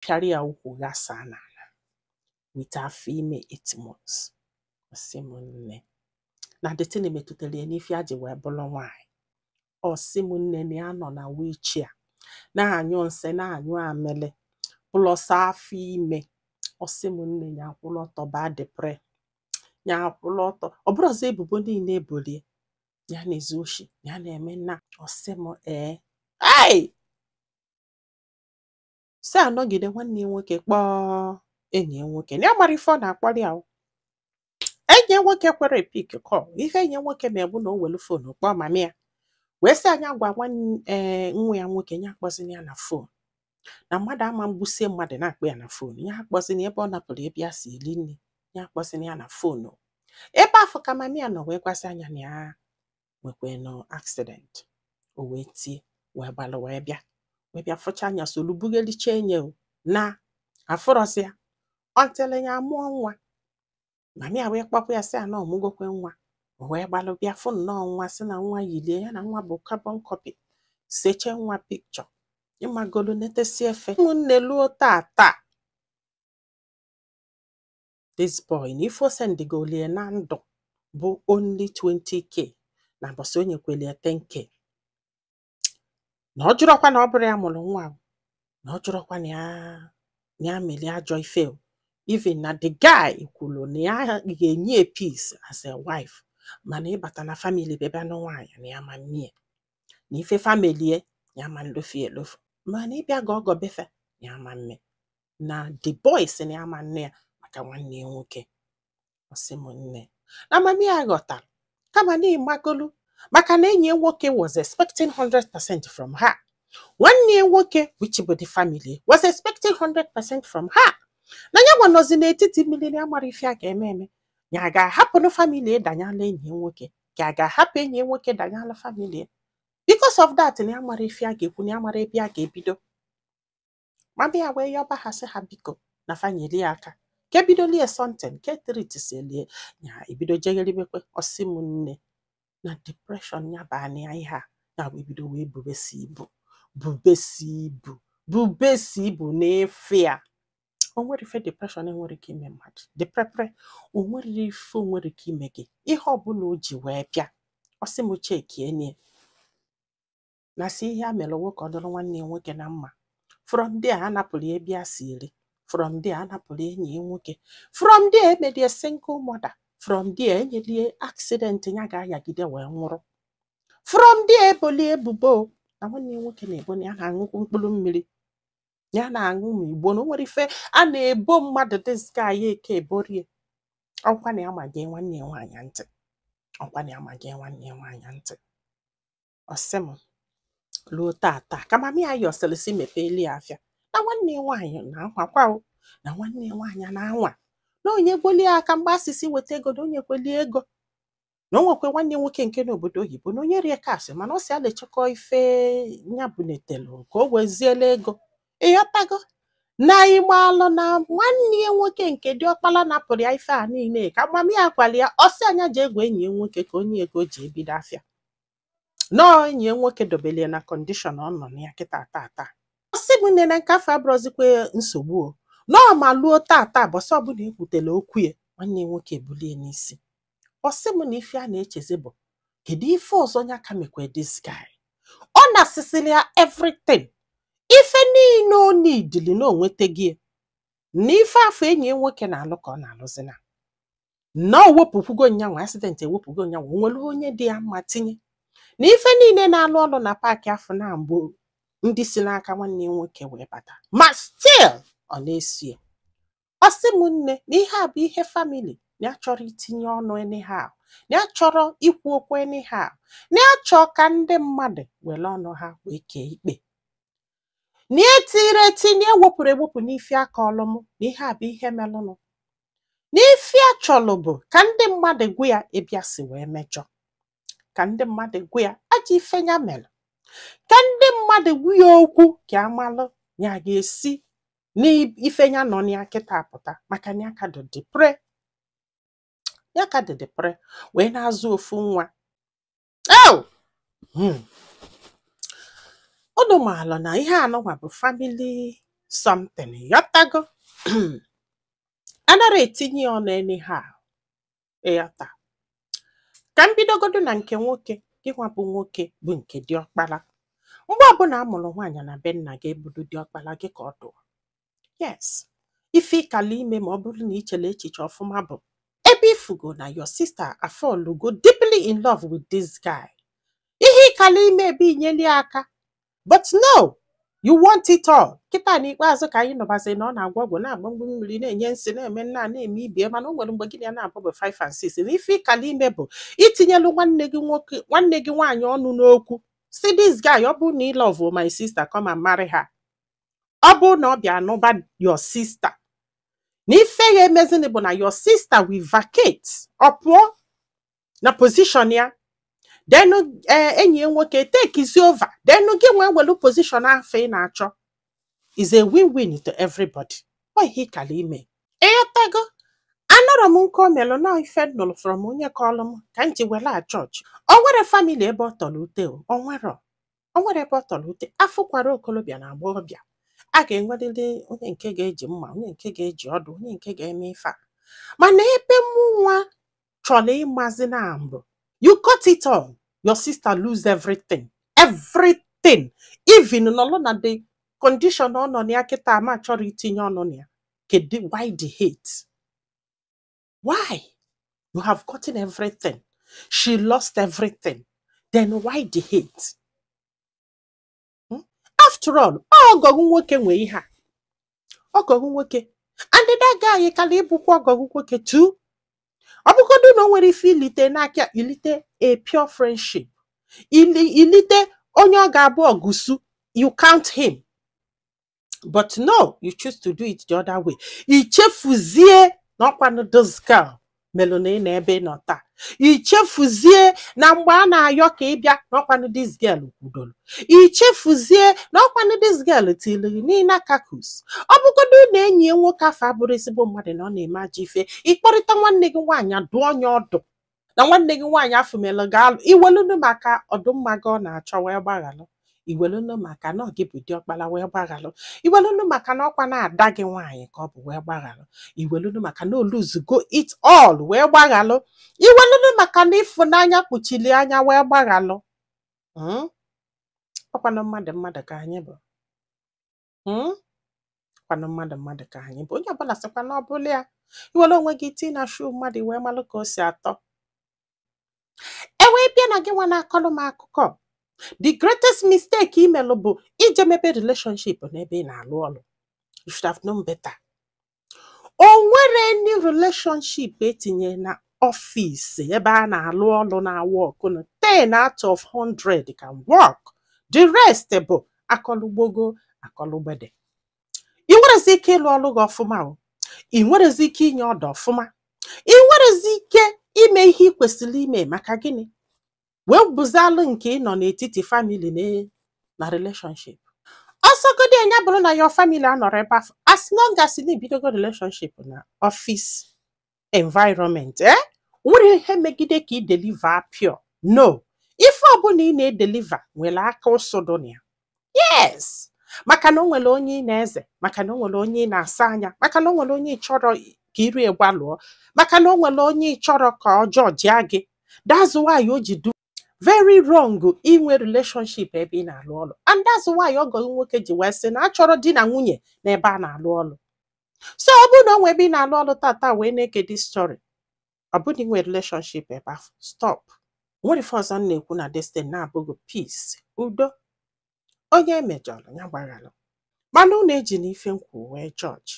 Pịara ya ukwu ghasaa n'ala with afọ ime 8 months. Ọ sị m nne, na the thing metụtara ya n'ife ya ji wee bụrụ nwaanyị. Ọ sị m nne, na ya nọ na wheelchair, na-anyụ nsị, na-anyụ amịlị, plus afọ ime. Ọ sị m nne, ya akwụla ọtọ baa depre, ya akwụla ọtọ. Ọ bụrụzi ebubo niile ebolie ya na-ezu oshi, ya na-eme nna. Ọ sị m ee, ei, si anọgide nwanne ya nwoke kpọọ enyi ya nwoke na ya mara ife ọ na-akpọrọ ya o. Enyi ya nwoke kwere pick call. Ife enyi ya nwoke ma bụ na o welu phone kpọọ mama ya, wee sị anya gwa nwanne ee nwa ya nwoke ya akpọzina ya na phone, na mmadụ ama mgbusie mmadụ na-akpọ ya na phone. Ya akpọzina ebe ọ napụrụ ebe ya si eri nri, ya akpọzina ya na phone. Ebe afọ ka mama ya nọ wee gwasị anya na ya nwekwanụ accident. O wee tie, wee gbalụ, wee bịa fụcha anya solu bugelicha enye o na afụrọzi ya until ya mụọ nwa. Mama ya wee kpọkwa ya, sị ya na ọmụgokwe nwa. O wee gbalụ bịa fụ nnọọ nwa, sị na nwa yilie ya, na nwa bụ carbon copy, seche nwa picture ịmagolu netesi efe. Ụmụnne, luo tata, this boy na ife o sendigolie na ndụ bụ only 20K, na bọsị o nyekwelie 10K, na ọ jụrọkwa na ọ bụrụ ya mụrụ nwa o, na ọ jụrọkwa na ya melie ajọ ife o. Even na the guy kwuru na ya ga-enye peace as a wife, mana ịbata na family bịa nụ nwaanyị na ya ma mmie na ife family ya ma nlofu elofu, mana ịbịa ga ọgọ befe ya ma mme. Na the boy sị na ya ma nne ya maka nwanne ya nwoke. Ọ sị m nne, na mami ya ghọtara, kama na ịmagolu maka na enyi ya nwoke was expecting 100% from her. Nwanne ya nwoke, which bụ the family, was expecting 100% from her, na ya nwa nọzi n'etiti mmiri, na amara ife a ga-eme eme. Ya ga-ahapụrụ family danyala enyi ya nwoke, ka a ga-ahapụ enyi ya nwoke danyala family. Because of that, na ya mara ife a ga-ekwu, na ya mara ebe a ga-ebido. Mama ya wee yọba ha, sị ha biko, na fa nyere ya aka ka ebidolie something ka etritiselie ya, ebido jegheribekwe. Ọsị m nne, na depression ya baa na ya ihe a, ya wee bido wee bubesi ibu, bubesi ibu, bubesi ibu na efe ya. O nwere ife depression enwere ike ime mmadụ deprepre, o nwere ife o nwere ike ime gị, ihe ọbụla o ji wee bịa. Ọsị m chekie na si ihe a mere nwoke, ọ dụrụ nwanne ya nwoke na mma. From there, a napụrụ ya ebe a si eri. From there, a napụrụ enyi ya nwoke. From there, emedie single mother. From there, enyelie accident ya ga-ayagide wee nwụrụ. From there, ebolie ebubo na nwanne ya nwoke na-ebo na ya na-aṅụkwu mkpụrụ mmiri, ya na-aṅụ ma igbo, na o nwere ife a na-ebo mmadụ. This guy eke eborie ọkwa na ya ma gee nwanne ya nwaanyị ntị, ọkwa na ya ma gee nwanne ya nwaanyị ntị. Ọ sị m ruo tata ka mami ya yọsịrị si mepeeli ya afịa, na nwanne ya nwaanyị na-anwakwa o, na nwanne ya nwaanyị na-anwa, na onye gbolie aka mgbe asịsị weta ego, na onye kwelie ego, na o nwekwe nwanne nwoke nke n'obodo oyibo, na onye rie kasị, mana ọ sị a na-echekọ ife ya bunetelu ka o weziela ego. Ịghọtago na ịmalụ na nwanne ya nwoke nke diọkpala napụrụ ya ife a niile ka mami ya gwara ya. Ọ sị anya ji egwu enyi ya nwoke ka onye ego ji ebido afịa, nọọ enyi ya nwoke dobelie na condition ọ nọ na ya kịta tata. Ọ sị m nne, na nke afọ abụrụzikwa nsogbu o, nọọ ma luo tata, bọsị ọbụla ekwutela okwu ya, nwanne ya nwoke ebulie n'isi. Ọ sị m na ife a na-echezi bụ kedu ife ọzọ ya ka mekwe this guy. Ọ na-asịsịrị ya everything, ife niile o nidili na o nwetaghị ya, na ife afọ enyi ya nwoke na-alụ ka ọ na-alụzi, na o wepụkwugo nyanwa accident, ewepụgo nyanwa, o nwere onye dị ya mma tinye na ife niile na-alụ ọlụ na park afọ na mbụ ndị si n'aka nwanne ya nwoke wee bata, ma still ọ na-esi ya. Ọ sị m nne, na ihe a bụ ihe family, na ya chọrọ itinye ọnụ anyhow, na ya chọrọ ikwu okwu anyhow, na ya chọọ ka ndị mmadụ were ọnụ ha wee kee ikpe, na etiri etinye ewepụrụ ewepụ n'ife aka ọlụmụ, na ihe a bụ ihe melụnụ, na ife a chọrọ bụ ka ndị mmadụ gwa ya ịbịa si wee mejọ, ka ndị mmadụ gwa ya ajọ ife ya mere, ka ndị mmadụ gwa ya okwu ka amalụ ya ga-esi n'ife ya nọ na ya kịta pụta, maka na ya ka dị depre, ya ka dị depre wee na-azụ ofu nwa. Ew! Unu maala na ihe anụnwa bụ family Something ịghọtago, anara etinye ya ọnụ anyhow, ịghọta. Ka m bidogodu na nke nwoke. Gị nwa bụ nwoke bụ nke diọkpara, mgbe ọbụla a mụrụ nwaanyị na be nna gị, ebudo diọkpara gị ka ọ dụọ. Yes, ife ịkala ime, ma ọ bụrụ na ị chere echiche ọfụma, bụ ebe ifugo na your sister afallugo deeply in love with this guy, ihe ịkala ime ebe inyeli aka. But no, you want it all. Kịta n'ikpeazụ ka anyị nọbazi na ọ na-agwọ ọgwụ, na-agba mgbu mmiri, na-enye nsị, na-eme nna, na-eme ibie. Mana o nwere mgbe gị na ya na-abụ bụ 5 and 6, na ife ịkala ime bụ itinyelu nwanne gị nwoke, nwanne gị nwaanyị ọnụ n'okwu, si this guy, ọ bụrụ na ị love my sister, come and marry her. Ọ bụrụ na ọ bịa nụba your sister, na ife ya emezini bụ na your sister will vacate, ọ pụọ na position ya. Then enyi ya nwoke take over. Then gị nwee welu position afọ ị na-achọ. Is a win-win to everybody. Ọ ihe ịkala ime, ịghọtago? Anọrọ m nke o melụ nọọ ife m nụrụ from onye kọlụ m ka m ji were a chọọchị. O nwere family ebe ọ tọrọ ute o. O nwero, o nwere ebe ọ tọrọ ute. Afụkwara okolobịa na agbọghọbịa, a ga-enwerịrị onye nke ga-eji mma, onye nke ga-eji ọdụ, onye nke ga-eme ife a. Mana ebe mụ nwa chọrọ ịmazi na mbụ, you cut it all, your sister lose everything, everything, even nọlụ na the condition ọ nọ na ya kịta ama chọrọ itinye ọnụ na ya. Kedu why the hate? Why? You have gotten everything, she lost everything, then why the hate? Hmm? After all, ọgọgụ nwoke nwe ihe a, ọgọgụ nwoke, and that guy kala ịbụkwa ọgọgụ nwoke too. Ọ bụgodu na o nwere ife ilite n'aka, ilite a pure friendship, ilite onye ọ ga-abụ ọgụsu, you count him. But no, you choose to do it the other way. Ichefuzie na ọkwanụ this girl melụ na ị na ebe ị nọ taa. Ichefuzie na mgbe a na-ayọ ka ị bịa, na ọkwanụ this girl kwudoro. Ichefuzie na ọkwanụ this girl tiri n'ina kakus. Ọ bụgodu na enyi ya nwoke afọ abụrụ ezigbo mmadụ, na ọ na-eme ajọ ife, ịkpọrịta nwanne gị nwaanyị, dụọ onye ọdụ na nwanne gị nwaanyị afọ melụ gị alụ, iwelunu maka ọdụmma gị ọ na-achọ wee gbaghalụ, iwelunu maka na ọ gị bụ diọkpara wee gbaghalụ, iwelunu maka na ọkwa na-ada gị nwaanyị ka ọ bụ wee gbaghalụ, iwelunu maka na oluzugo it all wee gbaghalụ, iwelunu maka na ịfụnanya kpuchiri anya wee gbaghalụ. Ọkwanụ mmadụ mmadụ ka anyị bụ. Kwanụ mmadụ mmadụ ka anyị bụ. Onye ọbụla sịkwa na ọ bụla ya iwere onwe gị tii na shoe mmadụ wee malụ ka o si atọ. E wee bịa na gị nwa na-akọlụ m akụkọ, the greatest mistake imelụ bụ ije mebe relationship n'ebe ị na-alụ ọlụ. You should have known better. O nwere any relationship etinye na office ebe a na-alụ ọlụ na work, 10 out of 100 can work, the rest bụ akọlụgbogo akọlụgbede. Ị nwerezi ike ịlụ ọlụ gị ọfụma o, ị nwerezi ike inye ọdụ ọfụma, ị nwerezi ike ime ihe ị kwesịrị ime. Maka gịnị wee bụzalụ nke ị nọ n'etiti family na relationship? Ọsọgodi anya bụrụ na your family anọrọ ebe afọ, as long as na ibidogo relationship na office environment, nwere ihe megide ka ị deliver pure. No, ife ọbụla ị na-edeliver nwere aka ụsụ dị na ya. Yes, maka na o nwere onye ị na-eze, maka na o nwere onye ị na-asa anya, maka na o nwere onye ị chọrọ ka iru gbalụọ, maka na o nwere onye ị chọrọ ka ọjọọ jia gị. That's why o ji do very wrong inwe relationship ebe ị na-alụ ọlụ, and that's why ọgọ gị nwoke ji wee sị na achọrọ di na nwunye n'ebe a na-alụ ọlụ. So ọ bụrụ na o nwee ebe ị na-alụ ọlụ tata wee na-eke this story, ọ bụrụ na ị nwere relationship ebe ahụ, stop. Nwere ife ọzọ m na-ekwu na destiny na-abụghị peace, udo. Onye emejọrọ ya gbaghalụ, mana unu eji na ife nkwu wee judge.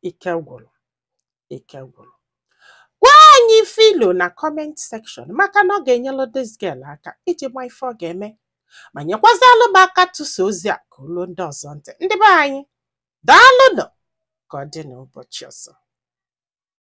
Ike gwụrụ, ike gwụrụ. Gwa anyị ife ilo na comment section, maka na ọ ga-enyelu this girl aka iji gba ife ọ ga-eme, ma nyekwazalụ m aka tụsa ozi a ka olu ndị ọzọ ntị. Ndị be anyị, daalụnụ. Ka ọ dị n'ụbọchị ọzọ.